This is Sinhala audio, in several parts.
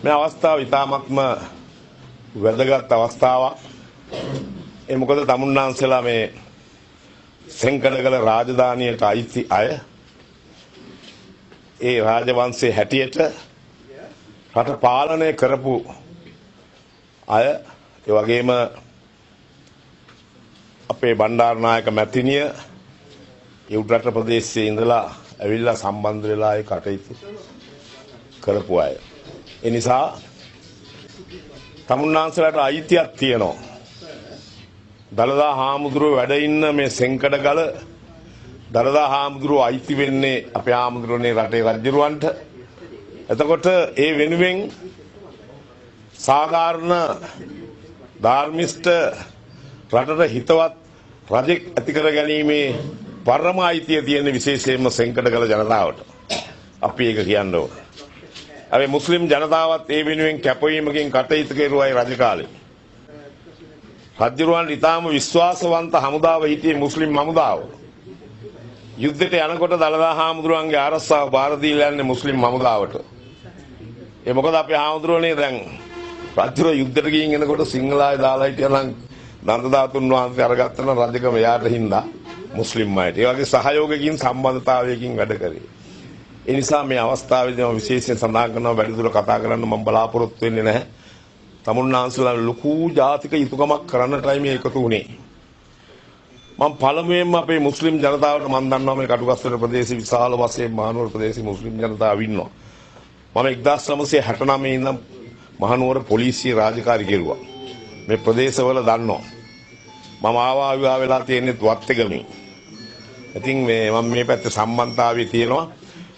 මේ අවස්ථාව ඉතාමත්ම වැදගත් අවස්ථාවක්. ඒ මොකද තමුන්නාන්සලා මේ සෙන්කඩගල රාජධානියට අයිති අය, ඒ රාජවංශයේ හැටියට රට පාලනය කරපු අය, ඒ වගේම අපේ බණ්ඩාරනායක මැතිණිය ඒ උඩරට ප්‍රදේශයේ ඉඳලා ඇවිල්ලා සම්බන්ධ වෙලා ඒ කටයුතු කරපු අය. ඒ නිසා තමුන්නාන්සලාට අයිතියක් තියෙනවා. දළදා හාමුදුරුවෝ වැඩ ඉන්න මේ සෙන්කඩගල දළදා හාමුදුරුවෝ අයිති වෙන්නේ අපේ හාමුදුරුවනේ රටේ රජුරවන්ට. එතකොට ඒ වෙනුවෙන් සාධාරණ ධර්මිෂ්ඨ රටට හිතවත් රජෙක් ඇති කර ගැනීමේ පරම අයිතිය තියෙන විශේෂයෙන්ම සෙන්කඩගල ජනතාවට. අපි ඒක කියන්න ඕන. අපි මුස්ලිම් ජනතාවත් ඒ වෙනුවෙන් කැපවීමකින් කටයුතු කෙරුවයි රජ කාලේ. රජුරවන්ට ඉතාම විශ්වාසවන්ත හමුදාව හිටියේ මුස්ලිම් හමුදාව. යුද්ධයට යනකොට දළදා හාමුදුරුවන්ගේ ආරක්ෂාව බාර දීලා යන්නේ මුස්ලිම් හමුදාවට. ඒ මොකද අපේ හාමුදුරුවනේ දැන් රජුර යුද්ධයට ගිහින් එනකොට සිංහල අය දාලා හිටියා නම් දන්ත ධාතුන් වහන්සේ අරගත්තා නම් රජකම එයාට හින්දා මුස්ලිම් අයට. ඒ වගේ සහයෝගයකින් සම්බන්ධතාවයකින් වැඩ කරේ. ඒ නිසා මේ අවස්ථාවේදී මම විශේෂයෙන් සඳහන් කරනවා, වැඩිදුර කතා කරන්න මම බලාපොරොත්තු වෙන්නේ නැහැ. තමුන්නාන්සලා ලොකු ජාතික යුතුයකමක් කරන්නටයි මේ එකතු වුණේ. මම පළමුවෙන්ම අපේ මුස්ලිම් ජනතාවට, මම දන්නවා මේ කටුගස්තොට ප්‍රදේශයේ විශාල වශයෙන් මහනුවර ප්‍රදේශයේ මුස්ලිම් ජනතාව ඉන්නවා. මම 1969 ඉඳන් මහනුවර පොලිසිය රාජකාරි කෙරුවා. මේ ප්‍රදේශවල දන්නවා. මම ආවා විවාහ වෙලා තියෙන්නේ වත්තගමින්. ඉතින් මේ මම මේ පැත්තේ සම්බන්ධතාවය තියෙනවා.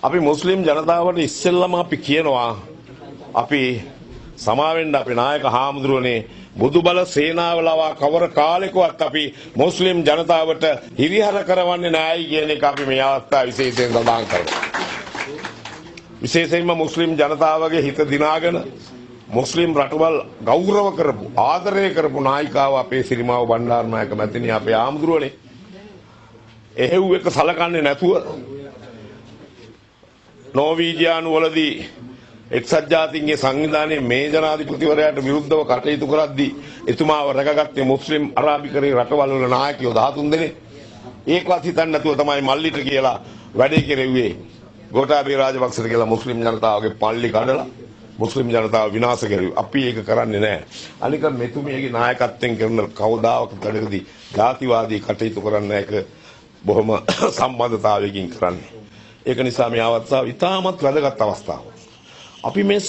අපි මුස්ලිම් ජනතාවට ඉස්සෙල්ලම අපි කියනවා, අපි සමාවෙන්න අපේ නායක හාමුදුරුවනේ, බුදු බල සේනාව ලවා කවර කාලෙකවත් අපි මුස්ලිම් ජනතාවට හිරිහැර කරවන්නේ නෑයි කියන එක අපි මේ අවස්ථාව විශේෂයෙන් සඳහන් කරනවා. විශේෂයෙන්ම මුස්ලිම් ජනතාවගේ හිත දිනාගෙන මුස්ලිම් රටවල් ගෞරව කරපු, ආදරය කරපු නායිකාව අපේ සිරිමාව බණ්ඩාරනායක මැතිණිය අපේ හාමුදුරුවනේ. එහෙව් එක සලකන්නේ නැතුව නෝවීජියානු වලදී එක්සත් ජාතීන්ගේ සංවිධානයේ මේ ජනාධිපතිවරයාට විරුද්ධව කටයුතු කරද්දී එතුමාව රැකගත්තේ මුස්ලිම් අරාබිකරේ රටවල් වල නායකයෝ 13 දෙනෙක්. ඒකවත් හිතන්නේ නැතුව තමයි මල්ලිට කියලා වැඩේ කෙරෙව්වේ. ගෝඨාභය රාජපක්ෂට කියලා මුස්ලිම් ජනතාවගේ පල්ලි කඩලා මුස්ලිම් ජනතාව විනාශ කෙරුවේ. අපි ඒක කරන්නේ නැහැ. අනික මෙතුමියගේ නායකත්වයෙන් කරන කවදාවක වැඩකදී ජාතිවාදී කටයුතු කරන්න එක බොහොම සම්බන්ධතාවයකින් කරන්නේ. ඒක නිසා මේ අවස්ථාව ඉතාමත් වැදගත් අවස්ථාවක්. අපි මේ